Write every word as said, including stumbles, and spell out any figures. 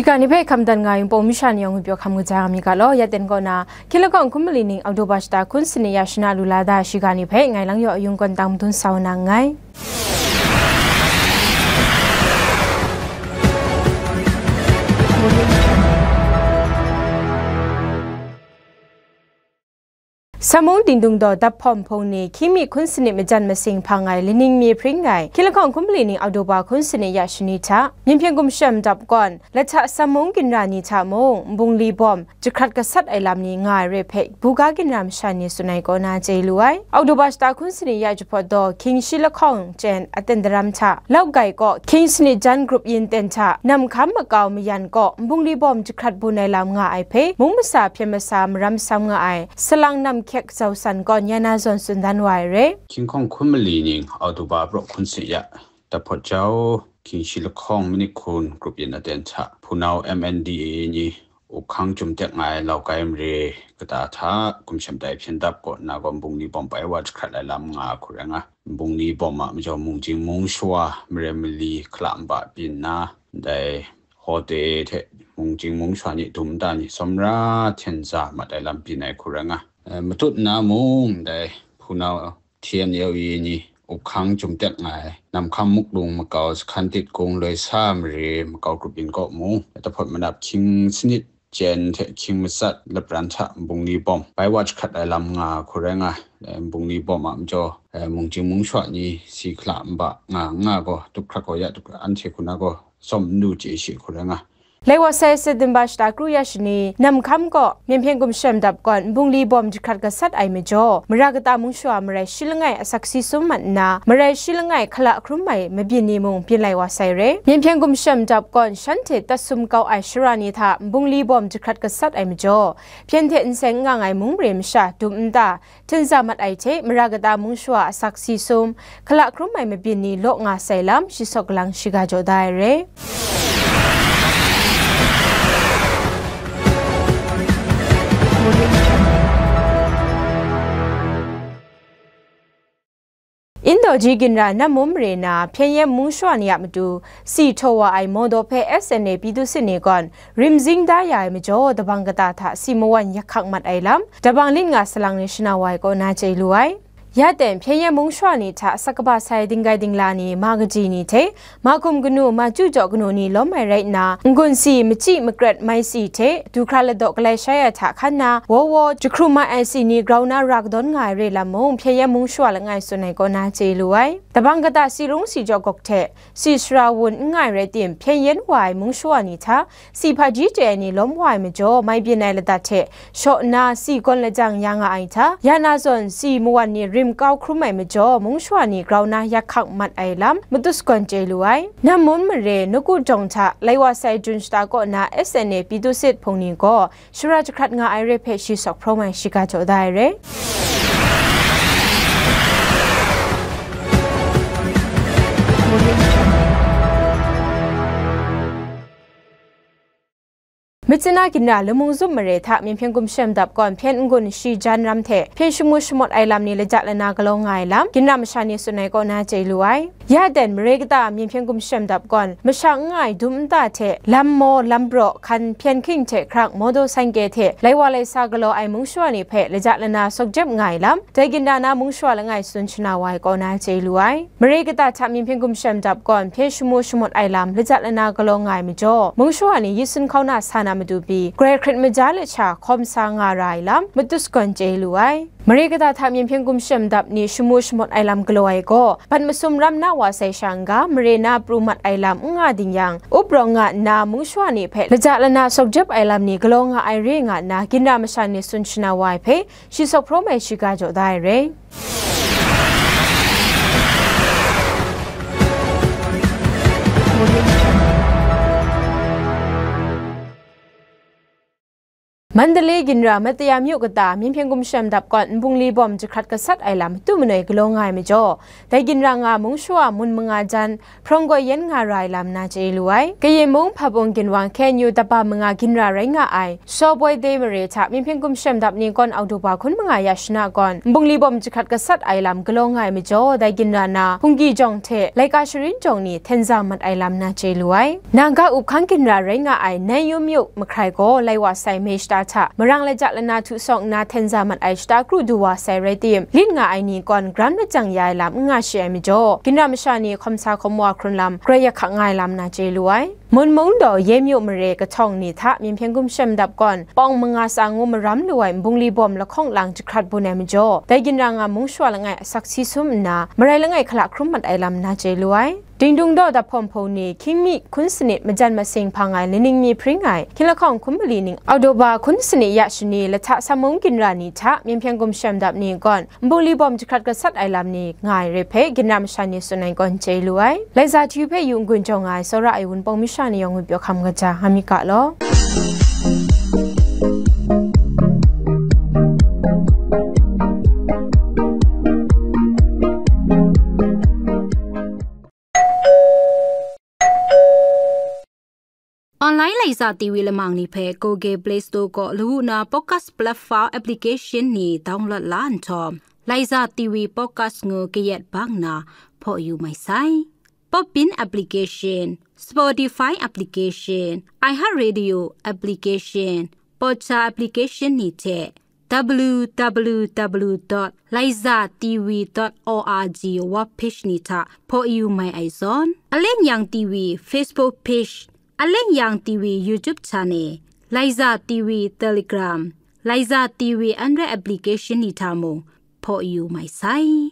Ga ni hpe hkam dan nga yung pawng masha ni yawng ngwi pyaw hkam kaja nga mi ga law, ya ten kaw na, hkying lahkawng hkun mali ning October shata hkun sanit ya shana lu la da shiga ni hpe ngai lang yaw yung kawn tang madun sa wa na nngai. Samung dingdung daw dap hpawm hpung ni hkying mi hkun sanit majan masing hpang ai laning mi hpring ai, hkying lahkawng hkun mali ning October hkun sanit ya shani hta, Myen hpyen gumshem dap kawn, lahta samung ginra ni hta mung, nbungli bawm jahkrat gasat ai lam ni nga ai re hpe, buga ginra masha ni tsun ai kaw na chye lu ai. October shata hkun sanit ya jahpawt daw, hkying shi lahkawng chyen aten daram hta, Lauk Gai kaw, hkying sanit jan grup yin ten hta, Namhkam makau mayan kaw, nbungli bawm jahkrat bun ai lam nga ai hpe, mung masa hpyen masa maram sam nga ai, Salang Namhkyek Zau San kaw, Yana zawn tsun dan wa ai re. Hkying hkawng hkun mali ning, October praw hkun sanit ya, dap hpawt jau, hkying shi lahkawng manit hkun grup yin aten hta, hpunau M N D A A ni, Ukhang Chyum Tek nga ai Lauk Gai mare kata hta, gumshem tai hpyen dap kaw nna gaw, nbungli bawm bai wa jahkrat ai lam nga ai hku rai nga. Nbungli bawm a majaw, mung jing mung shawa, mare mali, hkala nba byin nna, ndai hawte hte mung jing mung shawa ni dum nta ni, tsawmra hten za mat ai lam byin ai hku rai nga. Eh, matut nna mung, ndai hpunau T N L A ni, Ukhang Chyum Tek nga ai, Namhkam Muklung makau, Sakhan Tit Kung, Loi Sa mare makau grup yin kaw mung, dap hpawt manap hkying sanit chyen hte hkying matsat lapran hta nbungli bawm bai wa jahkrat ai lam nga ai hku rai nga. Eh, nbungli bawm a majaw, eh, mung jing mung shawa ni, si hkala nba nga nga gaw, tup hkrat gaw ya tup hkrat, anhte hku na gaw, tsawm n lu chye shi hku rai nga. Lai wa sai, September shata kru ya shani, Namhkam kaw, Myen hpyen gumshem dap kawn, nbungli bawm jahkrat gasat ai majaw, mara kata mung shawa marai shi langai asak si sum mat nna, marai shi langai hkala hkrum ai mabyin ni mung byin lai wa sai re. Myen hpyen gumshem dap kawn, shanhte tat sum kau ai shara ni hta, nbungli bawm jahkrat gasat ai majaw, hpyen hte nseng n nga ai mung mare masha dum nta, hten za mat ai hte, mara kata mung shawa asak si sum, hkala hkrum ai mabyin ni law nga sai lam, shi sawk galang shiga jaw da ai re. Indaw ji ginra Nammun mare na, Hpyen Yen mung shawa ni a matu, si htaw wa ai Mawdaw hpe S N A ပြည်သူ့စစ် ni gawn, rim zing da ya ai majaw, dabang kata hta si mawan yak hkak mat ai lam, dabang lit nga salang ni shana wa ai kaw na chye lu ai. Ya ten, Hpyen Yen mung shawa ni hta sakaba sai dinggai dingla ni, ma kaji ni hte, ma hkum kanu, ma chyu jaw kanu ni lawm ai rai nna, n-gun si, machyi makret mai si hte, du hkra ladaw galai shai ai hta hkan na, waw waw, jahkrum mai ai si ni grau na ra kadawn nga ai re lam mung, Hpyen Yen mung shawa langai tsun ai kaw na chye lu ai. Dabang kata si rung si jaw gawk hte, si sara wun n nga ai rai tim, Hpyen Yen wa ai mung shawa ni hta, si hpaji chye ai ni lawm wa ai majaw, mai byin ai ladat hte shaw nna, si gawn lajang ya nga ai hta, ya na zawn si mawan ni rim kau hkrum ai majaw, mung shawa ni grau na yak hkak mat ai lam, matu sagawn chye lu ai. Nammun mare, Nawku jawng hta, lai wa sai Jun shata kaw na S N A ပြည်သူ့စစ် hpung ni gaw, shara jahkrat nga ai re hpe shi sawk hprawm ai shiga jaw da ai re. Myitkyina ginra Lamung Zup mare hta Myen Hpyen Gumshem Dap kawn hpyen n-gun shi jan ram hte hpyen shamu shamawt ai lam ni laja lana galaw nga ai lam, ginra masha ni tsun ai kaw na chye lu ai. Ya ten, mare kata Myen Hpyen Gumshem Dap kawn masha n nga ai dum nta hte lam maw, lam braw, hkan hpyen hking hte hkrang, mawdaw saing kye hte lai wa lai sa galaw ai mung shawa ni hpe laja lana sawk jep nga ai lam, dai ginra na mung shawa langai tsun shana wa ai kaw na chye lu ai. Mare kata hta Myen Hpyen Gumshem Dap kawn hpyen shamu shamawt ai lam laja lana galaw nga ai majaw, mung shawa ni yi sun hkauna sa na matu pyi, grai hkrit maja lasha hkawm sa nga ra ai lam, matu sagawn chye lu ai. Mare kata hta Myen Hpyen Gumshem Dap ni shamu shamawt ai lam galaw ai gaw, bat masum ram na wa sai sha n-ga, mare na pru mat ai lam n nga ding yang, up rawng nga nna mung shawa ni hpe laja lana sawk jep ai lam ni galaw nga ai re nga nna, ginra masha ni tsun shana wa ai hpe, shi sawk hprawm ai shiga jaw da ai re. Mandalay ginra Mataya myu kata Myen Hpyen Gumshem Dap kawn nbungli bawm jahkrat gasat ai lam matu manoi galaw nga ai majaw, dai ginra nga mung shawa mun manga jan hprawng gaw yen nga ra ai lam na chye lu ai. Kayin mung Hpabung ginwang K N U daba manga ginra rai nga ai Shaw Boi Day mare hta Myen Hpyen Gumshem Dap ni kawn October hkun manga ya shana kawn nbungli bawm jahkrat gasat ai lam galaw nga ai majaw, dai ginra na Hpunggi jawng hte laika sharin jawng ni hten za mat ai lam na chye lu ai. Naga up hkang ginra rai nga ai Nai Yum myu mahkrai gaw lai wa sai me shata hta marang laja lana htu sawng nna hten za mat ai shata kru du wa sai rai tim, lit nga ai ni kawn gran majang ya ai lam n nga shi ai majaw, ginra masha ni hkawm sa hkawm wa hkrun lam grai yak hka nga ai lam na chye lu ai. Mun mung daw Ye myu mare kahtawng ni hta Myen Hpyen Gumshem Dap kawn pawng manga tsa ngu maram lu ai nbungli bawm lahkawng lang jahkrat bun ai majaw, dai ginra nga mung shawa langai asak si sum nna, marai langai hkala hkrum mat ai lam na chye lu ai. Dingdung daw dap hpawm hpung ni hkying mi hkun sanit majan masing hpang ai laning mi hpring ai hkying lahkawng hkun mali ning October hkun sanit ya shani lahta samung ginra ni hta Myen Hpyen Gumshem Dap ni kawn nbungli bawm jahkrat gasat ai lam ni nga ai re hpe ginra masha ni tsun ai kawn chye lu ai. Laiza T V hpe yu n-gun jaw nga ai Sawra Ai Wun Pawng Misha ni yawng ngut pyaw hkam kaja nga mi ga law. Online Laiza T V lamang ni hpe Google Play Store kaw lawu na podcast platform application ni download la nhtawm, Laiza T V podcast ngu kayat bang na hpaw yu mai sai. Podbean application, Spotify application, iHeartRadio application, Podcha application ni hte w w w dot laiza t v dot o r g web page ni hta hpaw yu mai ai zawn, Aleng Yang T V Facebook page, Aleng Yang T V YouTube channel, Laiza T V Telegram, Laiza T V Android application ni hta mung hpaw yu mai sai.